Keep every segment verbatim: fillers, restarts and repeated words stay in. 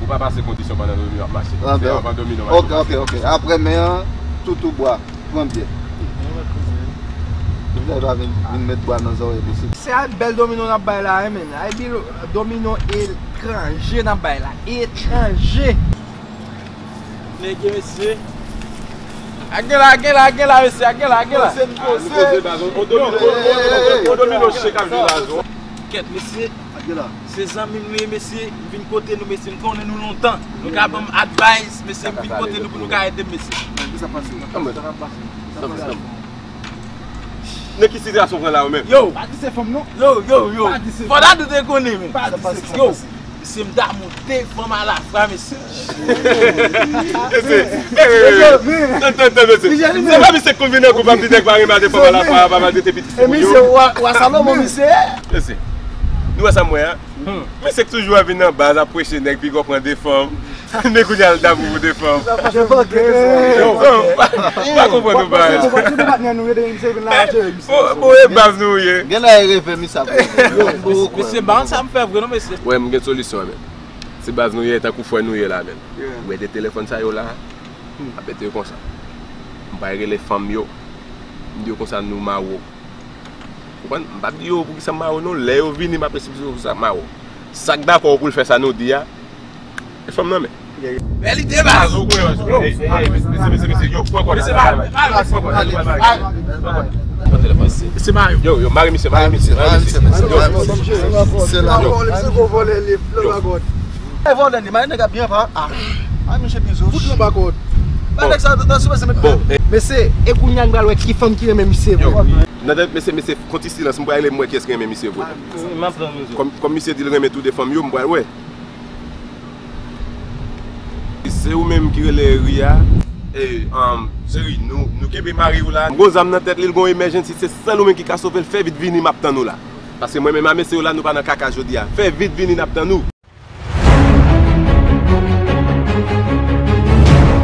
Ou pa pase kondisyon pandan domino ap mache. Fè anvan domino mache. Ok, ok, ok. Apre men an, toutou bwa. Pran byen. Vin, vin met bwa nan zòrèy mesye. Se a bèl domino n ap bay la, wi, men. A bèl domino etranje n ap bay la. Etranje. Nèg yo, mesye. A gen la, a gen la, a gen la, mesye, a gen la, a gen la. Poze, poze. On domino, on domino, on domino, on domino, chèk ap jwe la, zon. Kèt, mesye. Se zanmi m nou ye, mesye. M vin kote nou, mesye. M konnen nou lontan. Nou ka ban m advice, mesye. M vin kote nou pou nou ka ede m, mesye. Nan ki sitiyasyon w pran la, ou menm? Yo. Pa di se fanm, non. Yo, yo, yo. Fò Dadou te konnen, men. Yo. Mesye, m damou de fanm alafwa, mesye. Mesye, eh, tann, tann, tann, mesye. Se pa misye k konn vin nan gwoup ap di nèg pa renmen de fanm alafwa, pa maltrete pitit fi moun yo. Mesye, wa, wa Salomon, mesye. Mesye, nou wè sa m wè a? Mesye k toujou ap vin nan baz ap preche nèg piga w pran de fanm. Men kounye a l damou pou de fanm. Yo, yo, m pa konprann nou baz. Bon, bon, e baz nou ye. Gen lè e revè misye ap revè. Mesye, ba sa m fè vre non, mesye. Wè, m gen solisyon, men. Se baz nou ye, tankou frè nou ye la, men. Ou wè de telefòn sa yo la, m ap mete yo konsa. M pral rele fanm yo. M di yo konsa nou mare w. Konprann? M p ap di yo poukisa m mare w non. Lè yo vini, m ap esplike yo poukisa m mare w. Sa k dakò pou l fè sa nou di a, e fanm nan men. Bèl ide, baz. Mesye, mesye, mesye, yo, pran kòd la. Pran telefòn. Mesye Mayo. Yo, yo, mare misye, mare misye, mare misye. Yo. Se la. Yo. Misye gwo vòlè li, vle bagòt. E vòlè li, mare nèg ap byen pa. Ah. Ah, misye byen zo. Fout nan bagòt. Ba nèg sa nan sou mesye met. Bon, eh. Mesye, e kounye a n pral wè ki fanm ki renmen misye vre. Yo. Nan tèt mesye, mesye, konn ti silans, m pral rele m wè kiyès ki renmen misye vre. M ap pran mesye. Kòm, kòm misye di l renmen tou de fanm yo, m pral wè. Se ou menm ki rele Ria. E, um, cheri, nou, nou kenbe mari w la. M gon zam nan tèt li, l gon emergency, se sèl ou menm ki ka sove l. Fè vit vini, m ap tann ou la. Paske mwen menm a mesye yo la, nou pa nan kaka jodi a. Fè vit vini, n ap tann ou.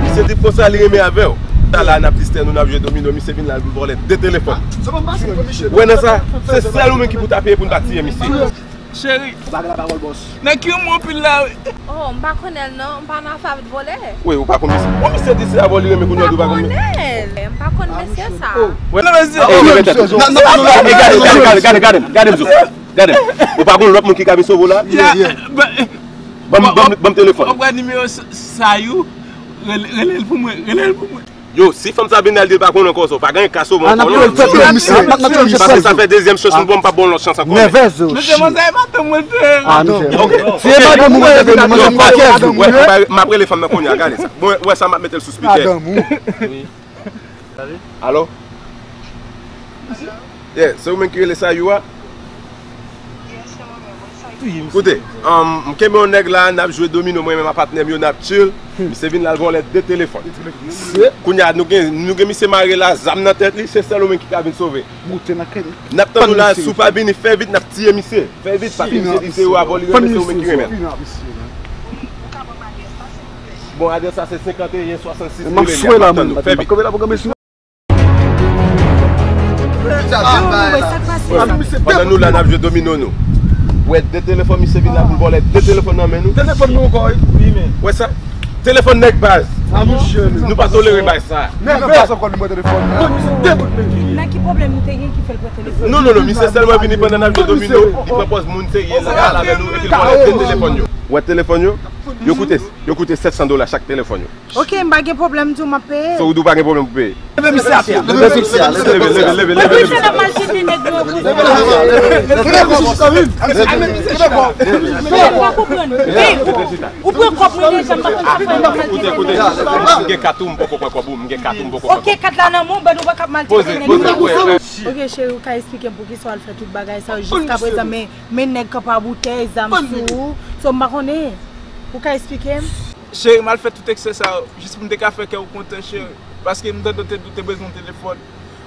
Misye di konsa li renmen avè w. Talè a n ap distè nou, n ap jwe domino, misye vin la, l vòlè de telefòn. Ou wè nan sa, se sèl ou menm ki pou ta peye pou n pa tiye misye. Cheri. Ou pa gen lapawòl, bòs. Nèg ki renmen w anpil la, wi. Oh, m pa konnen l non, m pa nan afè avèk vòlè. Wi, ou pa konn misye. Bon, misye di se avè w li renmen kounye a, ou pa konn. M pa konnen l, m pa konn mesye sa. Wè nan mesye. Gade, gade, gade, gade, gade, gade, gade. Ou pa gon lòt moun ki ka vin sove w la? Ban m, ban m, ban m telefòn. Ou pran nimewo Sayou, rele, rele l pou mwen, rele l pou mwen. Yo, si fanm sa vin la, l di l pa konn ankò sa, ou pa gen ka sove ankò non. Paske sa fè dezyèm chans, m bon, m pa bon lòt chans ankò. Nèvèz yo. Mesye, manzè e madanm mwen, frè. Ah, misye. Ok. Si e madanm ou, mwen te vin, mwen pa kè. M ap rele fanm nan kounye a, gade sa. Bon, wè sa, m ap mete l sou speaker. Madanm ou. Wi. Alo? Yeah, se ou menm ki rele Sayou a? Koute, um, m kenbe yon nèg la, n ap jwe domino, mwen menm ak patnè m yo, n ap chill. Misye vin la, l vòlè de telefòn. Kounye a, nou gen, nou gen misye mare la, zam nan tèt li, se sèl ou menm ki ka vin sove. N ap tann ou la, si w pa vini, fè vit, n ap tiye misye. Fè vit, paske misye di se ou avè w li renmen, se ou menm ki renmen. Bon, adrès la se senkanteyen swasannsis Reveni, n ap tann ou. Fè vit. Pandan nou la, n ap jwe domino nou. Wè, de telefòn, misye vin la pou l vòlè de telefòn nan men nou. Telefòn nou ankò, wi. Wi, men. Wè sa? Telefòn nèg baz. Nou pa tolere bagay sa. Nèg baz ankò li pran telefòn. Nan ki pwoblèm nou te gen ki fè l pran telefòn? Non, non, non, misye sèlman vini pandan n ap jwe domino, li pran pòz moun serye la, al avè nou, epi l vòlè de telefòn yo. Wè telefòn yo? Yo koute, yo koute sèt san dola chak telefòn yo. Ok, m pa gen pwoblèm, tou m ap peye. So, ou di w pa gen pwoblèm pou peye? Leve misye atè. Leve misye atè. Leve, leve, leve, leve. Misye nan maltrete nèg yo. Ou pa konprann. Ou pran kòb mwen deja, m pa konn sa fè nan maltrete nèg yo. Koute, koute. M gen kat ou, m poko pran kòb ou, m gen kat ou, m poko pran kòb ou. Ok, kat la nan men w, ban nou pa k ap maltrete nèg yo. Poze, poze, poze. Ok, cheri, ou ka eksplike m poukisa w al fè tout bagay sa yo jiskaprezan, men, men nèg kanpe a boutèy, zam sou ou. So, m pa konnen. Ou ka eksplike m? Cheri, m al fè tout eksè sa yo, jis pou m te ka fè kè w kontan, cheri. Paske m tande w te di w te bezwen yon telefòn.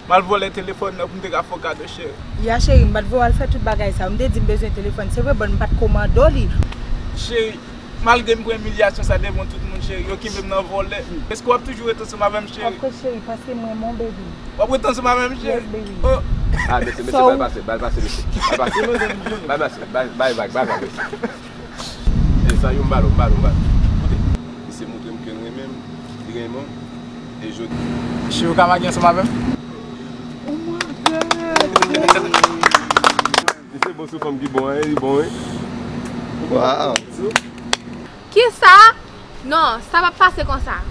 M al vòlè telefòn nan pou m te ka fè w kado, cheri. Ya, cheri, m pa t vle w al fè tout bagay sa yo. M te di m bezwen telefòn. Se vre, bon, m pa t ko mande w li. Cheri, malgre m pran imilyasyon sa devan tout moun, cheri, yo kenbe m nan vòlè. Èske w ap toujou rete ansanm avè m, cheri? Of course, cheri, paske m renmen w, baby. W ap rete ansanm avè m, cheri? Yes, baby. Oh. Ah, mesye, mesye, ba l pase, ba l pase, mesye. Ba l pase. Ba l pase, ba l, ba l vag, ba l vag, mesye. E sa yo m ba l, m ba l, m ba l. E jodi. Che, ou ka mage ansanm avè m? Mesye bon sou fanm ki bon, hein, li bon, wi. Wow. Kisa? Non, sa p ap pase konsa.